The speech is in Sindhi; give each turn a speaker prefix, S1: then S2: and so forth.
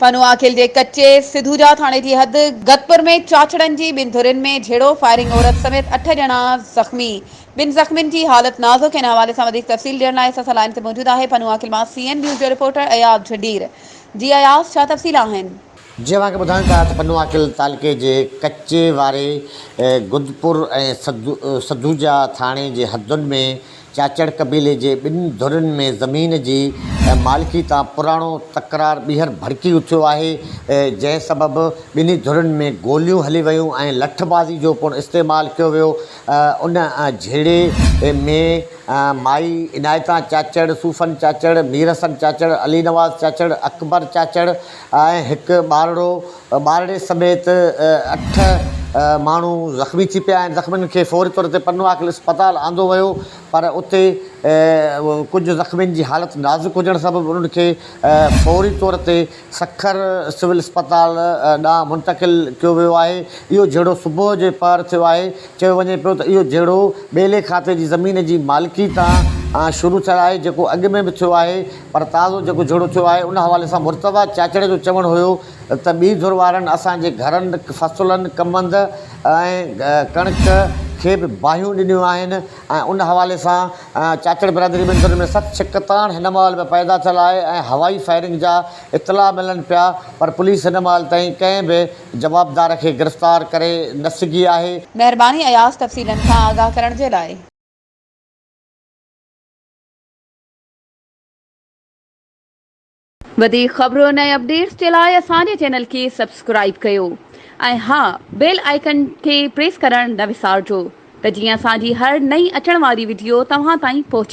S1: پنوعاقل جي ڪچي سڌوجا ٿاڻي جي حد گتپور ۾ چاچڙن جي ٻن ڌرين ۾ جهيڙو، فائرنگ عورت سميت اٺ ڄڻا زخمي، ٻن زخمين جي حالت نازڪ، ان حوالي سان وڌيڪ تفصيل ڏيڻ لاء اسان سان لائين تي موجود آهي پنوعاقل مان سي اين نيوز جو رپورٽر اياز جهنڊير، جي اياز ڇا تفصيل آهن؟
S2: جي اوهان کي ٻڌايون ٿا ته پنوعاقل تعلقي جي ڪچي واري گدپور ۽ سڌوجا ٿاڻي جي حدن ۾ چاچڙ قبيلي جي ٻن ڌرين ۾ زمين جي مالڪي تان پراڻو تڪرار ٻيهر ڀڙڪي اٿيو آهي، جنهن سبب ٻنهي ڌرين ۾ گوليون هلي ويون ۽ لٺبازي جو پڻ استعمال ڪيو ويو. ان جهيڙي ۾ مائي عنايتان چاچڙ، صوفن چاچڙ، مير حسن چاچڙ، علي نواز چاچڙ، اڪبر چاچڙ ۽ هڪ ٻارڙو ٻارڙي سميت اٺ ماڻهو زخمي ٿي پيا آهن، زخمين کي فوري طور تي پنوعاقل اسپتال آندو ويو پر اتي ڪجهه زخمين جي حالت نازڪ هجڻ سبب انهن کي فوري طور تي سکر سول اسپتال ڏانهن منتقل ڪيو ويو آهي، اهو جهيڙو صبح جي پهر ٿيو آهي، چيو وڃي پيو ته اهو جهيڙو ٻيلي کاتي جي زمين جي مالڪي تان شروع ٿيل آهي جيڪو اڳ ۾ به ٿيو آهي پر تازو جيڪو جهيڙو ٿيو آهي ان حوالي سان مرتضيٰ چاچڙ جو چوڻ هيو ته ٻي ڌر وارن اسان جي گهرن، فصلن، ڪمند ۽ ڪڻڪ کي به باهيون ڏنيون آهن ۽ ان حوالي سان چاچڙ برادري ٻن ڌرين ۾ سخت ڇڪتاڻ هن مهل به پيدا ٿيل آهي ۽ هوائي فائرنگ جا اطلاع ملن پيا پر پوليس هن مهل تائين ڪنهن به جوابدار کي گرفتار ڪري نه سگهي آهي.
S1: مهرباني اياز تفصيلن کان آگاهه ڪرڻ جي لاء. وڌيڪ خبرن ۽ اپڊيٽس جي لاء اسان جي چينل کي سبسڪرائيب ڪيو ۽ ها بيل آئيڪن کي پريس ڪرڻ نه وسارجو ته جيئن اسان جي هر نئين اچڻ واري وڊيو توهان تائين پهچي.